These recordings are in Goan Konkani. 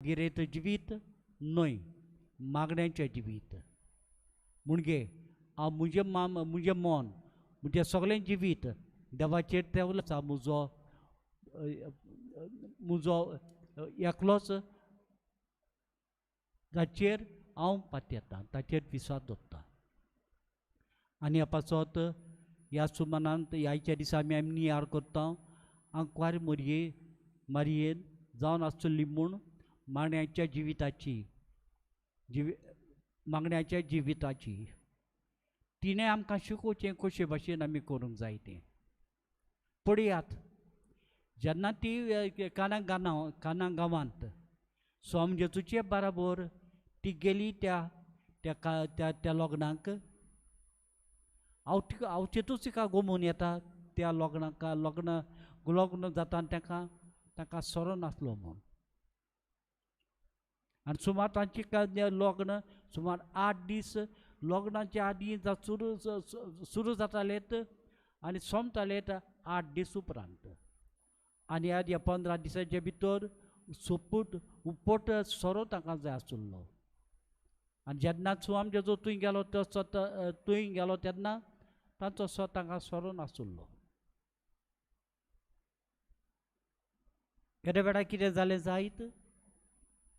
गिरेत जिवीत न्हय, मागण्यांचें जिवीत. म्हणजे हांव म्हजें म्हजें मन, म्हजें सगळें जिवीत देवाचेर तेवलो आसा. म्हजो म्हजो एकलोच ताचेर हांव पातयेतां, ताचेर विस्वास दवरता. आनी ह्या पासत ह्या सुमानांत ह्याच्या दिसा आमी नियाळ करता आंकवार मोरये मारयेन जावन आसतली म्हूण मागण्याच्या जिविताची मागण्याच्या जिविताची तिणें आमकां शिकोवचें कशे भाशेन आमी करूंक जाय तें. पळयात, जेन्ना ती काना काना गांवांत स्वामी जेजूचे बराबर ती गेली त्या त्या त्या त्या लग्नाक, आवचेतूच तिका गोमून येता त्या लग्नाक. लग्न लग्न जाता आनी तांकां तांकां सोरो नासलो म्हूण. आनी सुमार तांची लग्न सुमार 8 दीस लग्नाच्या आदीं सुरू जातालेत आनी सोंपतालेत 8 दीस उपरांत. आनी ह्या 15 दिसांचे भितर सोपूट उपट सोरो तांकां जाय आशिल्लो. आनी जेन्ना स्वामी जेजू थंय गेलो तो थंय गेलो तेन्ना तांचो सो तांकां सोरो नाशिल्लो. केदे वेळार कितें जालें जायत,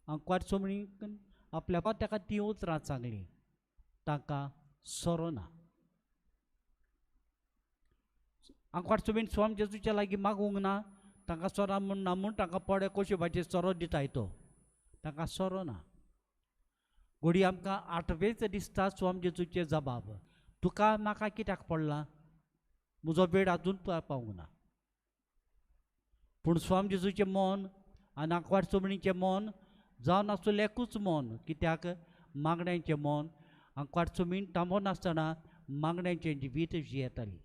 आंकवार सोमणीक आपल्या ताका ती उतरां सांगली, तांकां सोरो ना. आंकवार सोमीन स्वामी जेजूच्या लागीं मागूंक ना, तांकां सोरो म्हूण ना म्हूण तांकां पोडे कशे भाशेन सोरो दिताय तो, तांकां सोरो ना. घोडी आमकां आठवेच दिसता स्वामी जेजूचे जबाब, तुका म्हाका कित्याक पडलां, म्हजो वेळ आजून पावूंक ना. पूण स्वामी जेजूचें मन आनी आंकवार सोमणीचें मन जावन आसलें एकूच मन. कित्याक मागण्यांचें मन. आंकवार सोमीन थांबो नासतना मागण्यांचें जिवीत जियेताली.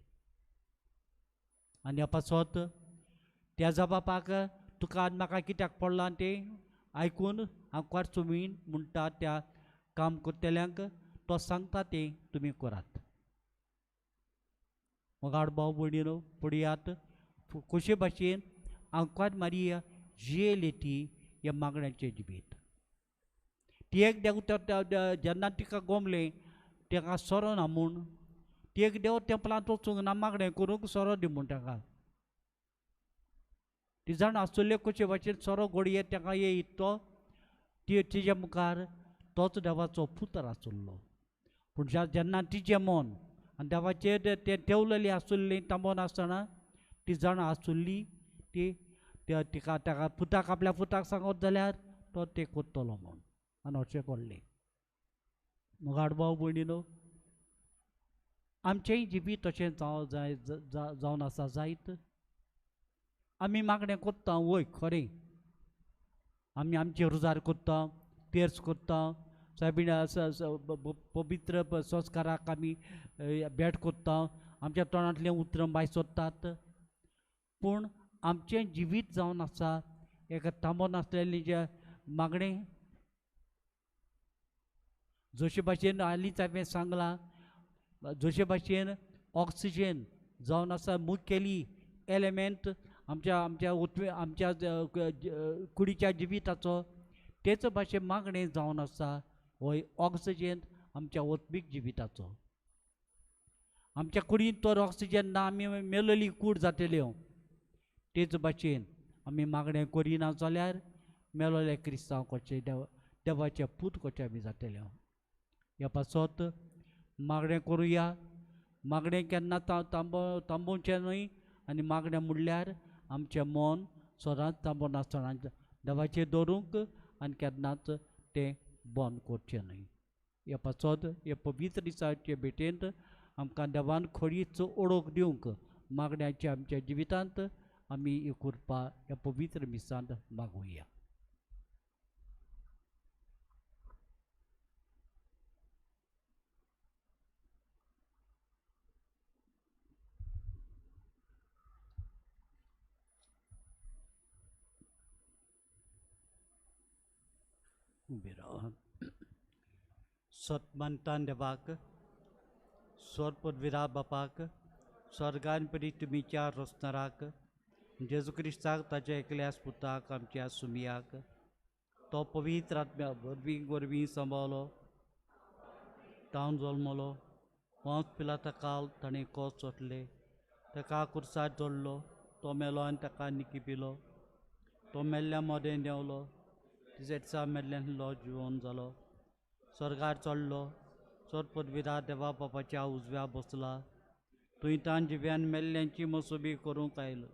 आनी ह्या पासत त्या जबाबाक तुका आनी म्हाका कित्याक पडलां तें आयकून आंकवार सोमीन म्हणटा त्या काम करतल्यांक, तो सांगता तें तुमी करात. मोगाळ भाव भयणीनो, पळयात कशे भाशेन आंकवार मारिया जियेली ती ह्या मागण्यांचें जिवीत. ती एक देव जेन्ना तिका गोमलें ताका सोरो ना म्हूण, ती एक देव तेंपलांत वचूंक ना मागणें करूंक सोरो दी म्हूण ताका. ती जाण आसुल्ले कशे भाशेन सोरो घडये ताका येयत तो ती तिज्या मुखार तोच देवाचो पुतर आसुल्लो. पूण जेन्ना तिजें मन आनी देवाचेर तें तेवलेलें आसुल्लें तांबो नासतना ती जाणां आसुल्ली ती तिका ताका पुताक आपल्या पुताक सांगत जाल्यार तो तें करतलो म्हूण. आनी अशें घडलें. मोगाळ भाव भयणीनो, आमचेंय जिवीत तशें जावं जाय जावन आसा जायत. आमी मागणें करता वय खरें, आमी आमचें रोजार करता, पेर्स करता, सायबीण पवित्र संस्काराक आमी भेट करता, आमच्या तोंडांतलें उतरां भायर सोदतात. पूण आमचें जिवीत जावन आसा एका थांबो नासलेलें जें मागणें. जशे भाशेन हालींच हांवें सांगलां, जशे भाशेन ऑक्सिजन जावन आसा मुखेली एलिमेंट आमच्या आमच्या आमच्या कुडीच्या जिविताचो, तेच भाशेन मागणें जावन आसा हो ऑक्सिजन आमच्या आत्मीक जिविताचो. आमच्या कुडींत तर ऑक्सिजन ना, आमी मेलोली कूड जातल्यो. तेच भाशेन आमी मागणें करिना जाल्यार मेलोले क्रिस्तांव कशे देवाचे पूत कशे आमी जातले. ह्या पासत मागणें करुया. मागणें केन्ना थांबोवचें न्हय. आनी मागणें म्हणल्यार आमचें मन सदांच थांबो नासतना देवाचेर दवरूंक आनी केन्नाच तें बंद करचें न्हय. ह्या पासत ह्या पवित्र दिसाचे भेटेंत आमकां देवान खरीच ओळख दिवंक मागण्याच्या आमच्या जिवितांत आमी ही कृपा ह्या पवित्र मिसांत मागुया. उबे राव. सतमानतान देवाक, स्वर्पविरा बापाक, स्वर्गान परी तुमीच्या रोसनाराक, जेजू क्रिस्ताक ताच्या एकल्यास पुताक आमच्या सुमियाक, तो पवित्र आत्म्या वरवीं वरवीं सांबाळलो, तावन जल्मलो. पोंच पिलाता काल ताणें कोस सोटले, ताका कुर्सार जोडलो, तो मेलो आनी ताका निकिपिलो. तो मेल्ल्या मदें देंवलो, तिसऱ्या दिसा मेल्ल्यान लो जिवन जालो, स्वर्गार चडलो, सोद पदवीदार देवा बापाच्या उजव्या बसला. थंय तान जिव्यान मेल्ल्यांची मसुबी करूंक आयलो.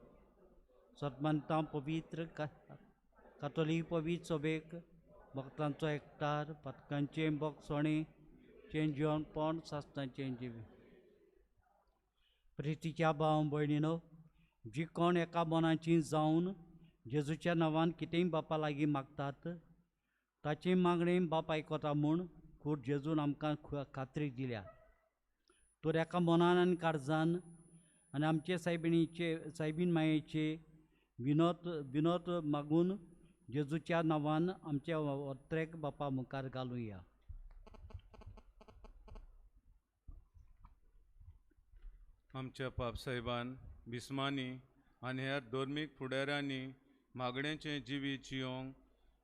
सतमानता पवित्र कातोलीक पवित्र सभेक भक्तांचो एकठार, पातकांचें बोगसणें चें जिवनपण सासणाचें जिवीत. प्रितीच्या भाव भयणीनो, जी कोण एका मनाची जावन जेजूच्या नांवान कितेंय बापा लागीं मागतात ताची मागणी बाप आयकता म्हूण खूब जेजून आमकां खात्री दिल्या. तर एका मनान आनी काळजान आनी आमचे सायबिणीचे सायबीन मायेचे विनोद विनोद मागून जेजूच्या नांवान आमच्या ओत्रेक बापा मुखार घालुया. आमच्या पापसाहेबान बिस्मानी आनी हेर धर्मीक फुडाऱ्यांनी मागण्यांचें जिवीत जियोंक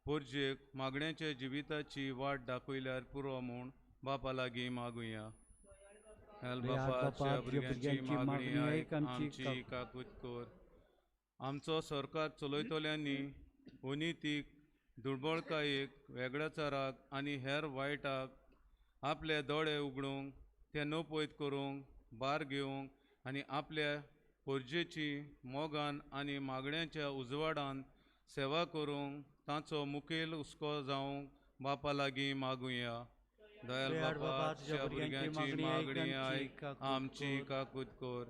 पोरजेक मागण्यांच्या जिविताची वाट दाखयल्यार पुरो म्हूण बापा लागीं मागुया. बापा भुरग्यांची मागणी आयक, आमची काकूत कर. आमचो सरकार चलयतल्यांनी अनितीक, दुर्बळकायेक, वेगळाचाराक आनी हेर वायटाक आपले दोळे उगडूंक, ते नपयत करूंक, भार घेवंक आनी आपल्या पोरजेची मोगान आनी मागण्यांच्या उजवाडान सेवा करूंक तांचो मुखेल हुस्को जावंक बापा लागीं मागुया. दयाल बापा तुज्या भुरग्यांची मागणी आयक, आमची काकूत कर.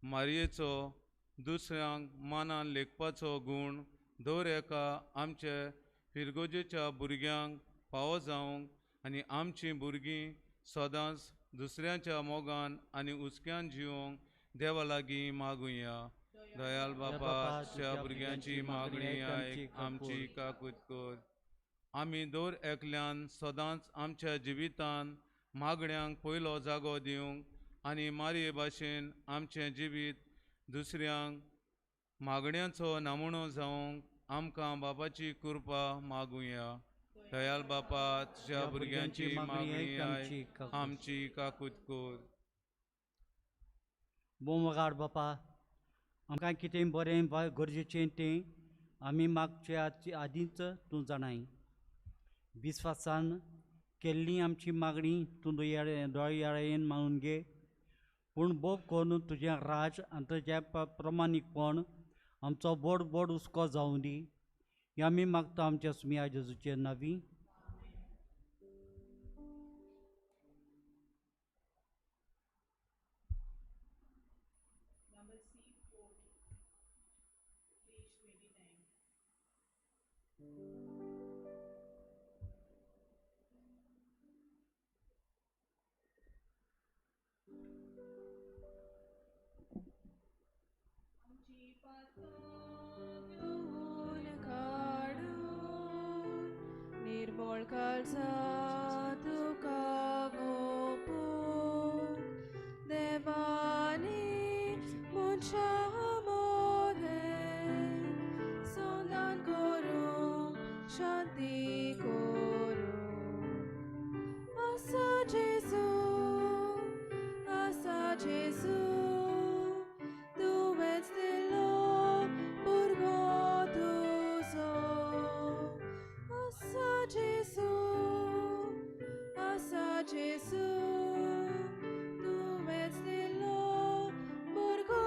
मारयेचो दुसऱ्यांक मानान लेखपाचो गूण दर एका आमचे फिरगोजेच्या भुरग्यांक फावो जावंक आनी आमचीं भुरगीं सदांच दुसऱ्यांच्या मोगान आनी हुस्क्यान जिवंक देवा लागीं मागुया. दयाल बापा तुज्या भुरग्यांची मागणी आयक, आमची काकूत कर. आमी दर एकल्यान सदांच आमच्या जिवितान मागण्यांक पयलो जागो दिवंक आनी मारये भाशेन आमचें जिवीत दुसऱ्यांक मागण्यांचो नमुनो जावंक आमकां बापाची कृपा मागुया. दयाल बापा तुज्या भुरग्यांची मागणी आयक, आमची काकूत कर. बोमगाड बापा, आमकां कितें बरें गरजेचें तें आमी मागचे आदींच तूं जाणाय. विस्वासान केल्ली आमची मागणी तूं दोळयाळेन मानून घे, पूण बोब करून तुजें राज आनी तुजें प्रमाणीकपण आमचो बोड बोड हुस्को जावं दी. हें आमी मागता आमच्या सुमिया जेजूचे नांवी. निर्मळ काळजा तुका गोपूं देवानी मनशा मोदें संदान करूंक शांती करूंक. आसा जेजू, आसा जेजू, तुवेंच दिलो भुरगो तुजो. आसा जेजू, आसा जेजू, तुवेंच दिलो भुरगो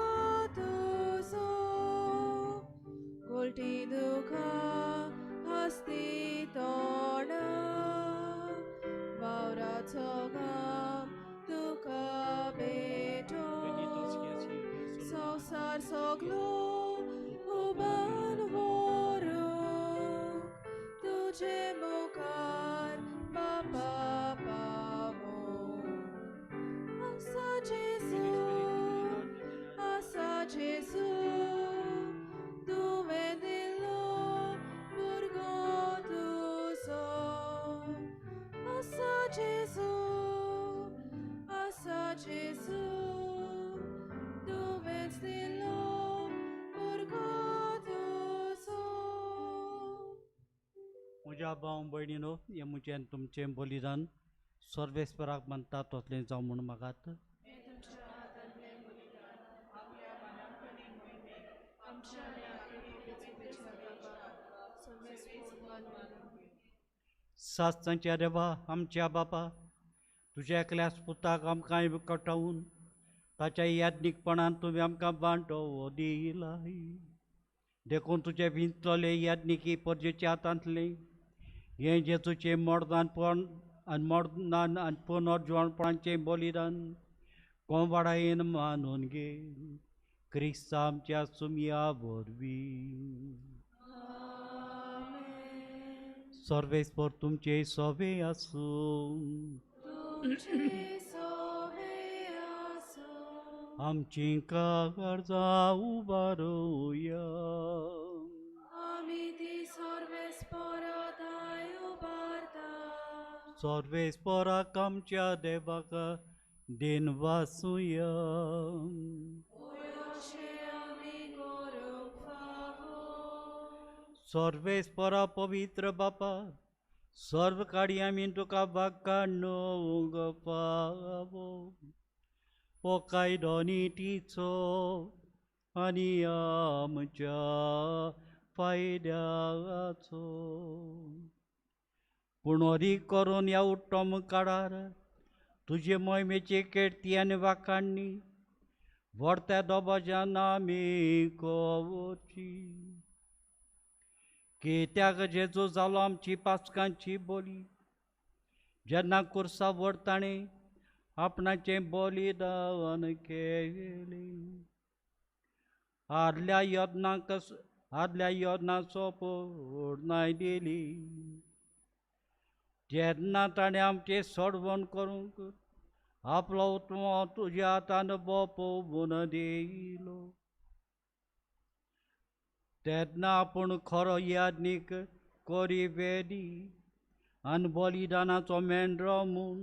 तुजो. गोलटी दुखां हस्ती तोंडां वावराचो घाम तुका भेटो. संवसार सगलो उबान व्हरूंक तुजे मुखार बापा पावोंक. आसा जेजू, आसा जेजू, तुवें दिलो भुरगो तुजो. आसा जेजू, आसा जेजू, तुवेंच दिलो भुरगो तुजो. म्हज्या भाव भयणीनो, हें म्हजें आनी तुमचें बलिदान सर्वेस्पराक मानता तसलें जावं म्हूण मागात. सासणाच्या देवा आमच्या बापा, तुज्या एकल्याच पुताक आमकां कटावन ताच्या याज्ञीकपणान तुवें आमकां बांटो दिलाय. देखून तुजे भितरले याज्ञिकी परजेच्या हातांतलें हें जेजूचें मर्दानपण आनी मर्दान आनी पुनर्जिवणपणाचें बलिदान कोंवाडायेन मानून घे क्रिस्ता आमच्या सुमया वरवीं. सर्वेस्पर तुमचे सोबे आसूं. आमची काळजां उबारुया. सर्वेस्पराक आमच्या देवाक दिन वासुया. सर्वेस्परा पवित्र बापा, सर्व काडी आमी तुका वाकाणूंक फावो हो कायदो नितीचो आनी आमच्या फायद्याचो. पूण अदीक करून ह्या उत्तम काळार तुजे मोहिमेची कीर्ती आनी वाखाणणी व्हडत्या दबाज्यान आमी कवची. कित्याक जेजू जालो आमची पासकांची बोली, जेन्ना कुर्सा व्हड ताणें आपणाचें बलिदान केलें. आदल्या यत्नांक आदल्या यत्नाचो पूर्णाय दिली. जेन्ना ताणें आमचें सोडवण करूंक आपलो उत्मो तुज्या हातान बोपोवन दिलो, तेन्ना आपूण खरो याज्ञीक कोरी वेदी आनी बलिदानाचो मेंढरो म्हूण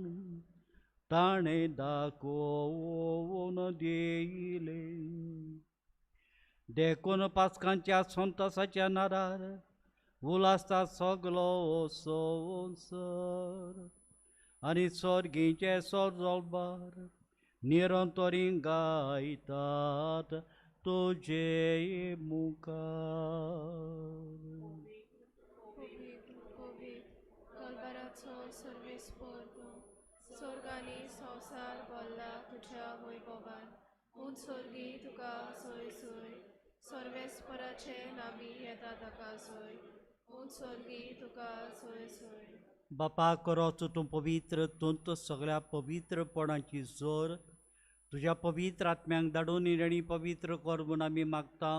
ताणें दाखोवन दिलें. देखून पासकांच्या संतोसाच्या नादार उलासता सगलो संवसार आनी सर्गीचे सोजोलबार निरंतरी गायतात तुजे मुखार. कलबराचो सर्वेस्पर तूं स्वर्गांनी संवसार भरला तुज्या वैभवान. उंच स्वर्गी तुका सोय सोय, सर्वेस्पराचे नावी येता ताका सोय. उंच स्वर्गी तुका सोय सोय. बापा करोच तूं पवित्र, तूं सगळ्या पवित्रपणाची जोर तुज्या पवित्र आत्म्यांक धाडून निरणी पवित्र कर म्हूण आमी मागता.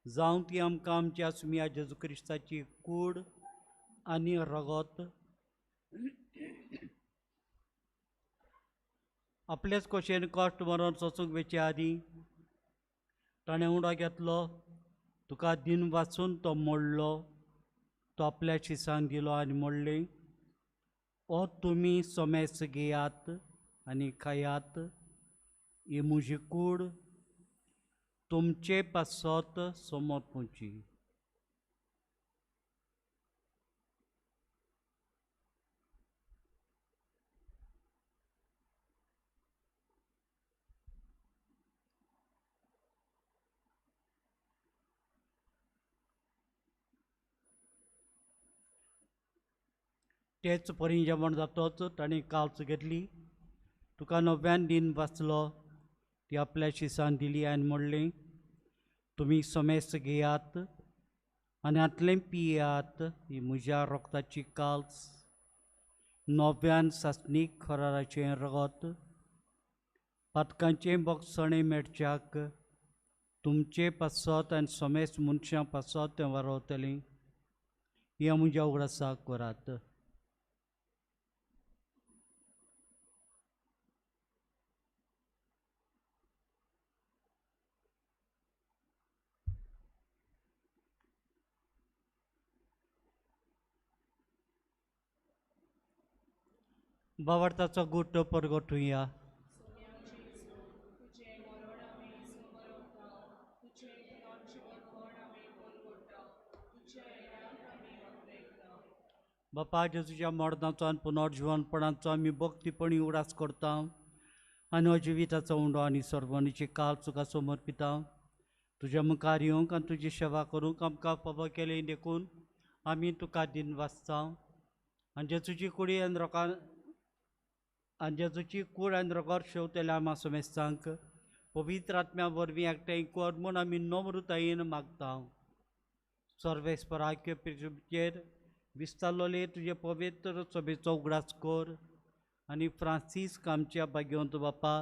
जावं ती आमकां आमच्या सुमया जेजू क्रिस्ताची कूड आनी रगत आपलेच कशेन कश्ट मरण सोसूंक वेचे आदीं ताणें उडो घेतलो, तुका दिन वाचून तो मोडलो, तो आपल्या शिसांक दिलो आनी म्हणलें, ओ तुमी सोमेस घेयात आनी खायात, ही म्हजी कूड तुमचे पासत समर्पूची. तेच परी जेवण जातच ताणें काल्च घेतली, तुका नव्यान दिन वाचलो, ती आपल्या शिसान दिली आनी म्हणलें, तुमी समेस्त घेयात आनी हातलें पियात, ही म्हज्या रगताची काल्च, नव्यान सासणीक खराराचें रगत, पातकांचें बोगसणें मेळच्याक तुमचे पासत आनी समेस्त मनशां पासत तें वारवतलें. हें म्हज्या उगडासाक करात. बावडताचो गुट्ट परगटुया. बापा जेजूच्या मरणाचो आनी पुनर्जिवनपणाचो आमी भक्तीपणी उगडास करता आनी हो जिविताचो उंडो आनी सर्वणीची काल तुका समर्पिता. तुज्या मुखार येवंक आनी तुजी सेवा करूंक आमकां फावो केली देखून आमी तुका दिनवासता. आनी जेजूची कुडी आनी रोकान आनी जेजूची कूड आनी रोगर शेवतल्या आमा समेस्तांक पवित्र आत्म्या वरवीं एकठांय कर म्हूण आमी नम्रतायेन मागता. सर्वेस्पराक्य पृथ्वीचेर विस्तारलोले तुजे पवित्र सभेचो उगडास कर आनी फ्रांसीस्क आमच्या भाग्यवंत बापा,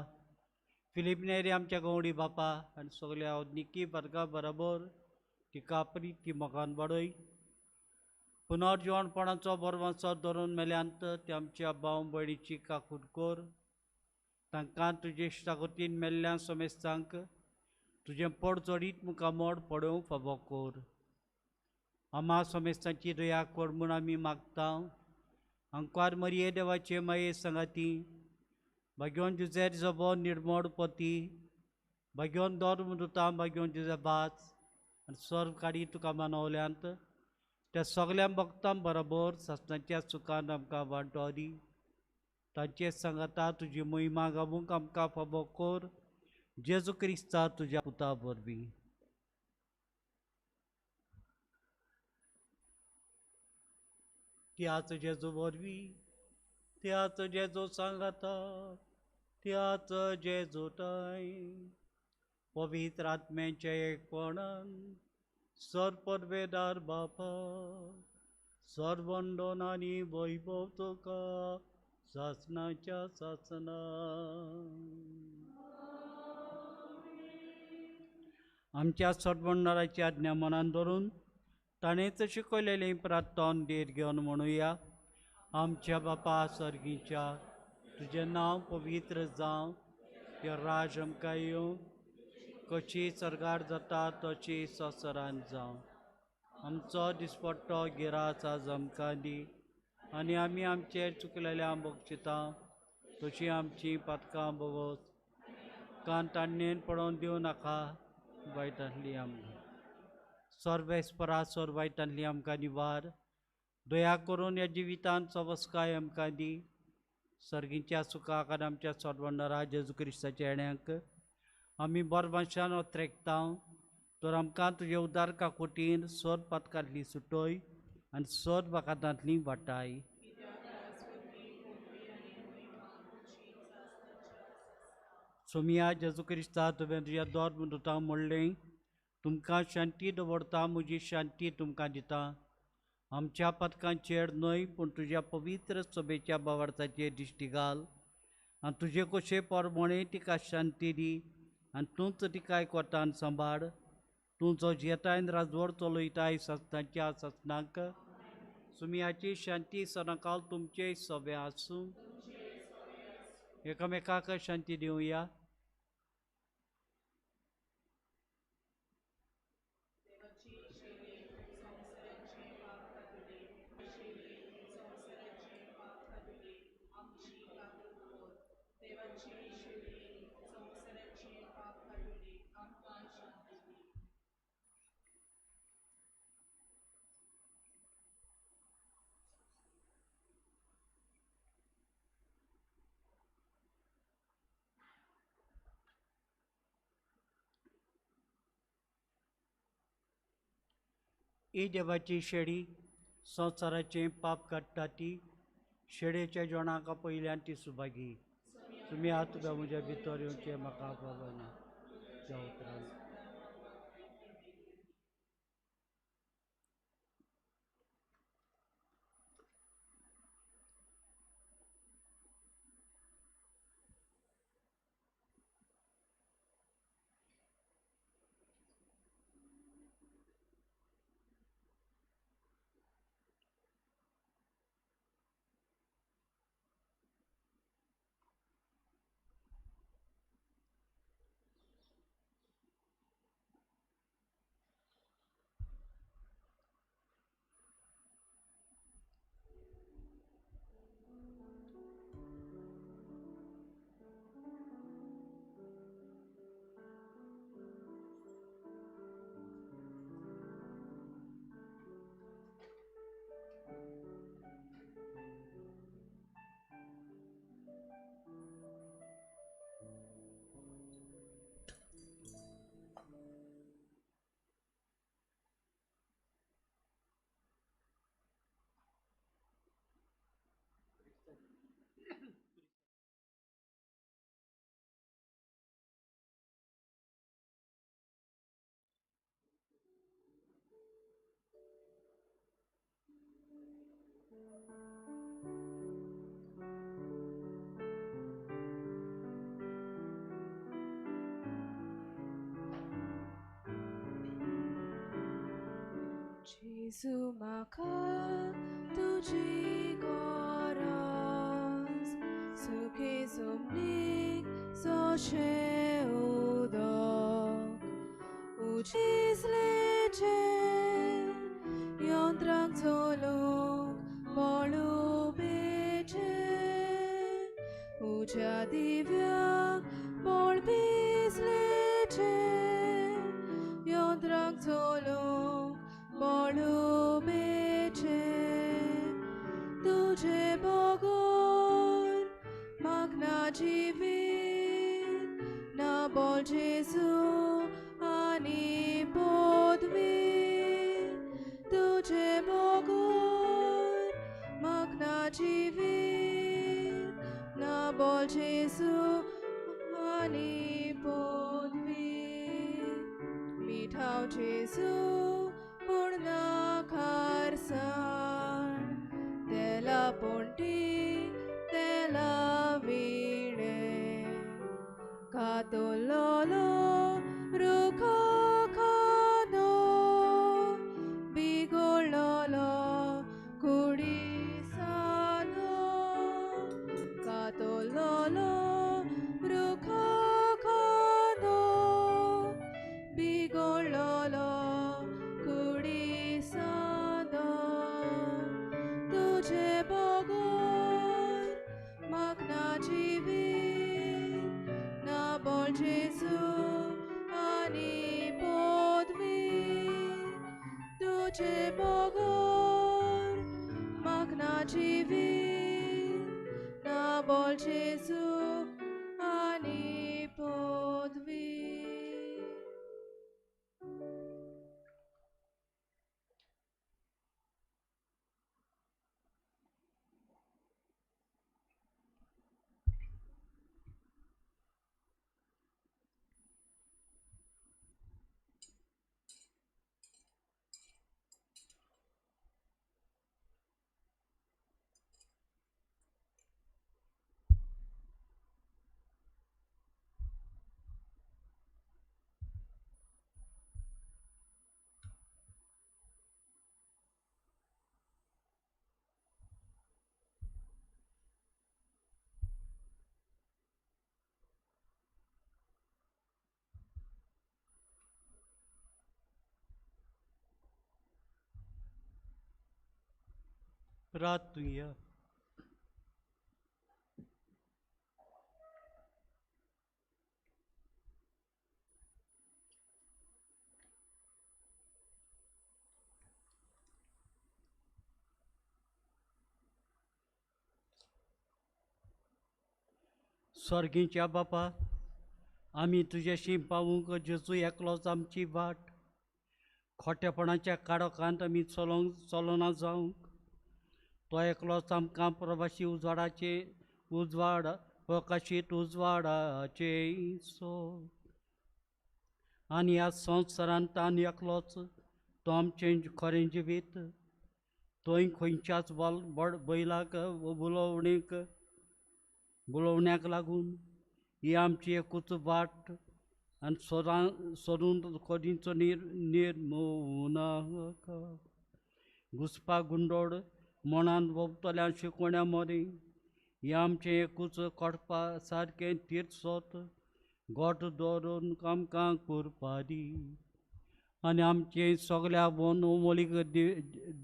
फिलीप नेरी आमच्या गवडी बापा आनी सगल्या निकी वर्गा बराबर तिका प्रिती मोगान वाडय. पुनर्जिवणपणाचो बरवांचो धरून मेल्यांत ते आमच्या भाव भयणीची काकूट कर. तांकां तुजे इश्टागतीन मेल्ल्या समेस्तांक तुजें पोट जोडीत मुखामोड पडोवंक फावो कर. आमा समेस्तांची दया कर म्हूण आमी मागता. आंकवार मरिये देवाचे माये सांगाती, भाग्योन जुझेर जबो निर्मोड पती, भाग्योन दोर मुदुता, भाग्योन जुझे बाच आनी सर्व काडी तुका मानवल्यांत त्या सगल्या भक्तां बरोबर सासणाच्या सुखान आमकां वांटो दी. तांचे सांगाता तुजी महिमा गावूंक आमकां फावो कर. जेजू क्रिस्ता तुज्या पुता वरवीं. त्याच जेजू वरवीं, त्याच जेजू सांगाता, त्याच जेजू ठांय पवित्र आत्म्याच्या एकपणान सर्वपरवेदार बापा, सर्वंदन आनी वैभव तुका सासणाच्या सासणा. आमच्या सटबंडाराची आज्ञा मनान धरून ताणेंच शिकयलेलें प्रार्थन धीर घेवन म्हणुया. आमच्या बापा सर्गीच्या, तुजें नांव पवित्र जावं, तुजें राज आमकां येवं, कशी सर्गार जाता तशी संवसारांत जावं. आमचो दिसपट्टो गिरास आज आमकां दी आनी आमी आमचेर चुकलेल्या बक्षिता तशी आमची पातकां भोगोस, कान ताणेन पडोवन दिवं नाका, वायटांतली आमकां सर्वेस्परा सर वायटांतली आमकां निवार. दया करून ह्या जिवितांत सवस्काय आमकां दी. सर्गीच्या सुखाक आनी आमच्या सर्वंडरा जेजू क्रिस्ताच्या येण्याक आमी बरवांशान ओत्रेकता. तर आमकां तुजे उदार काकोटीन सर पातकांतली सुटय आनी सर वाकातांतली वाटाय. सोमिया जेजू क्रिस्ता, तुवें तुज्या दोर मुदुता म्हणलें, तुमकां शांती दवरता, म्हजी शांती तुमकां दिता. आमच्या पदकांचेर न्हय पूण तुज्या पवित्र सभेच्या बावार्थाचेर दिश्टी घाल आनी तुजे कशे परमणे तिका शांती दी आनी तूंच तिका एकवटान सांबाळ. तूं जो जियेतायन राजवट चलयताय ससनाच्या ससनाक. सुमियाची शांती सदांकाल तुमचे सभे आसूं. एकामेकाक शांती दिवया. ही देवाची शेडी संवसाराचें पाप काडटा ती शेडयेच्या जेवणाक पयल्यान ती सुभागी. तुमी आतां म्हज्या भितर येवचें म्हाका फावना. त्या उपरांत जेजू म्हाका तुजी गरज, सुखी जमनीक जशें उदक, उजिसलेचें यंत्रांक चलूंक बळुबेचें, उज्या दिव्याक बळ भिजलेचें यंत्रांक चलूंक बळुबेचें, तुजे बगर म्हाका ना जिवीत, ना बोल जेजू आनी पदवी, तुजे बगर म्हाका ना जिवीत, ना बोल जेजू आनी पदवी, मिठाव जेजू पूण ना खारसाण, तेला पोंटी तेला विणें, कातोलोलो रुखा खांदो, बिगोळ्ळोलो कुडी सादो, कातोलोलो रुखा खांदो, बिगोळ्ळोलो कुडी सादो, तुजे बगर म्हाका ना जिवीत, ना बोल जेजू आनी पदवी, तुजे बगर म्हाका ना जिवीत, ना बोल जेजू आनी पदवी. प्रार्थुया. स्वर्गीच्या बापा, आमी तुजेशी पावूंक जेजू एकलोच आमची वाट, खोटेपणाच्या काळोखांत आमी चलोवंक चलना जावंक, तो एकलोच आमकां प्रवाशी उजवाडाचे उजवाड प्रकाशीत उजवाडाचे सो, आनी ह्या संवसारांत आनी एकलोच तो आमचें खरें जिवीत, थंय खंयच्याच बैलाक बुलोवणेक बुलोवण्याक लागून ही आमची एकूच वाट आनी सोदां सोदून खोदींचो निर्मोनाका घुसपा गुंडोड मनान भोंवतल्या शिकवण्या मदीं हें आमचें एकूच कोडपा सारकें तीर्थ सोत गोट दवरून आमकां करपा दी, आनी आमचें सगल्या वन मोलीक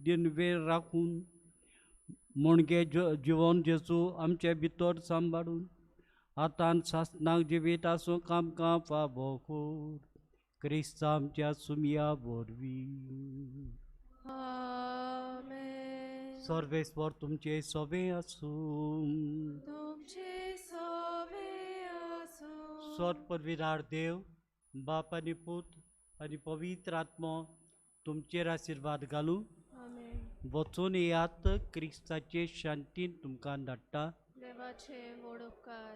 दिनवेर राखून मुणगे जिवन जेजू आमचे भितर सांबाळून आतां सासणाक जिवीत आसूंक आमकां फावो कर, क्रिस्त आमच्या सुमया वरवीं. आमेन. सर्वेस्वर तुमचे सोबे आसूं. तुमचे सोबे आसूं. सर्वपरविरार देव बाप आनी पूत आनी पवित्र आत्मो तुमचेर आशिर्वाद घालूं. आमेन. वचून येयात, क्रिस्ताचे शांतीन तुमकां धाडटा. देवाचे व्हड उपकार.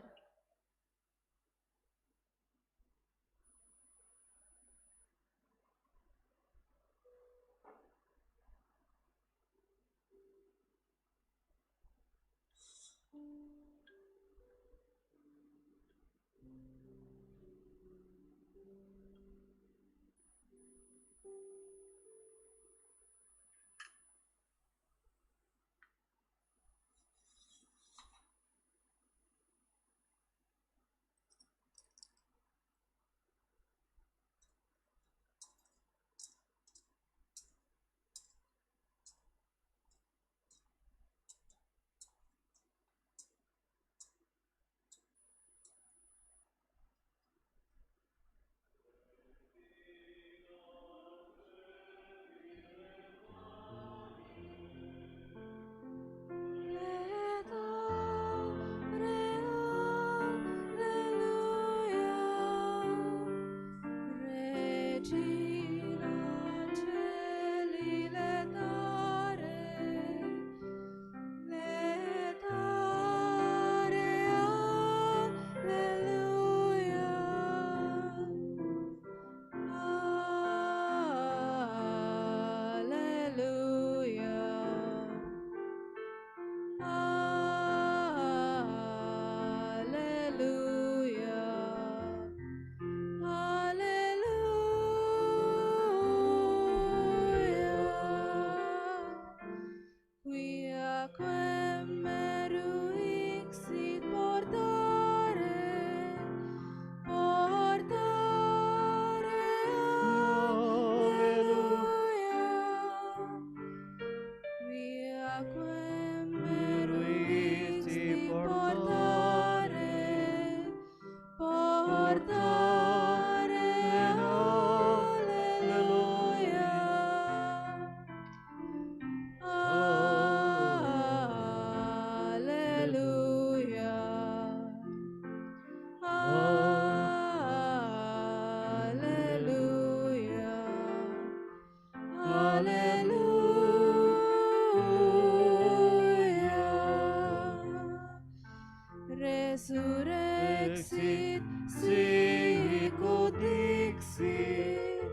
Resurrexit, sicut dixit,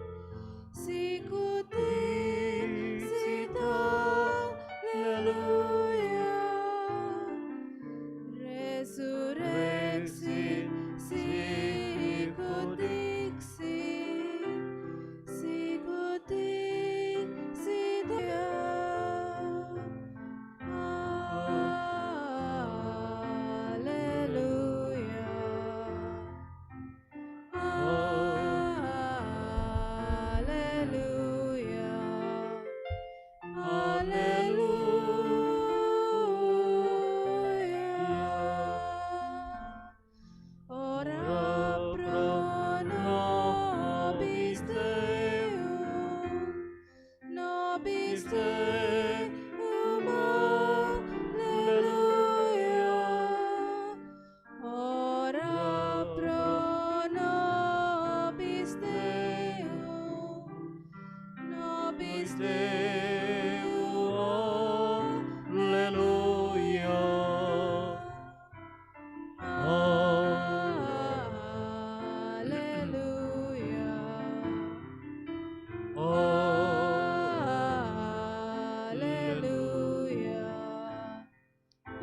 sicut dixit, Alleluia. Resurrexit, sicut dixit, sicut dixit, Alleluia. Alleluia. Alleluia. Ora pro nobis Deum, nobis Deum, Alleluia. Ora pro nobis Deum, nobis Deum, Alleluia. Alleluia. Alleluia.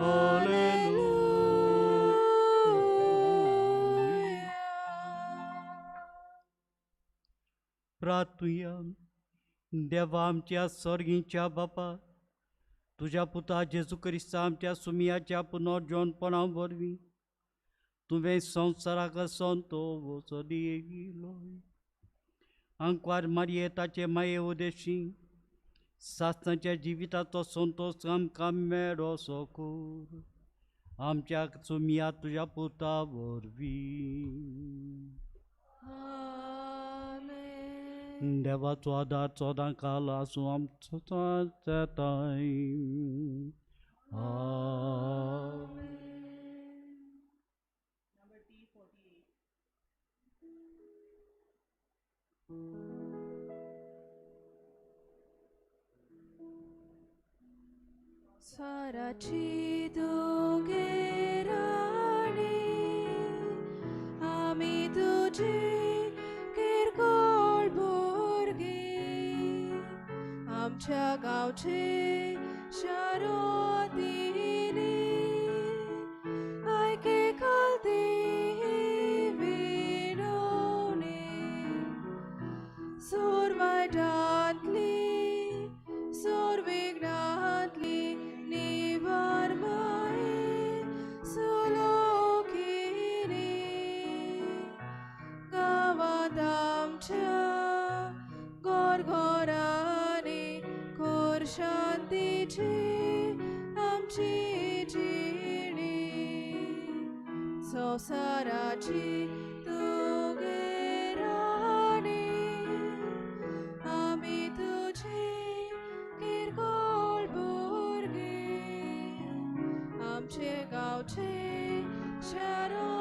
Alleluia. प्रार्थुया. देवा आमच्या सर्गीच्या बापा, तुज्या पुता जेजू क्रिस्ता आमच्या सुमियाच्या पुनर्जनपणा वरवीं तुवें संवसाराक संतोस दिलो. आंकवार मारये ताचे माये उदेशी सासणाच्या जिविताचो संतोस आमकां मेळोसो कर आमच्या सुमिया तुज्या पुता वरवीं. आमेन. देवाचो आदार चोदां काल आसूं आमचो जाताय. आमेन. Number T48. स्वराची तुगे राणी, आमी तुजी किरकोळ भुरगीं, आमच्या गांवचे शारोतिनी आयके खालती विनवणी. सूर वायटांतली, सूर विघ्नांतली, निवार माये सुलोकिनी. गांवांत आमच्या गोरगोरांनी कोर शांतीची आमची जिणी. संवसाराची तुगे राणी, आमी तुजी किरकोळ भुरगीं, आमचे गांवचे शारो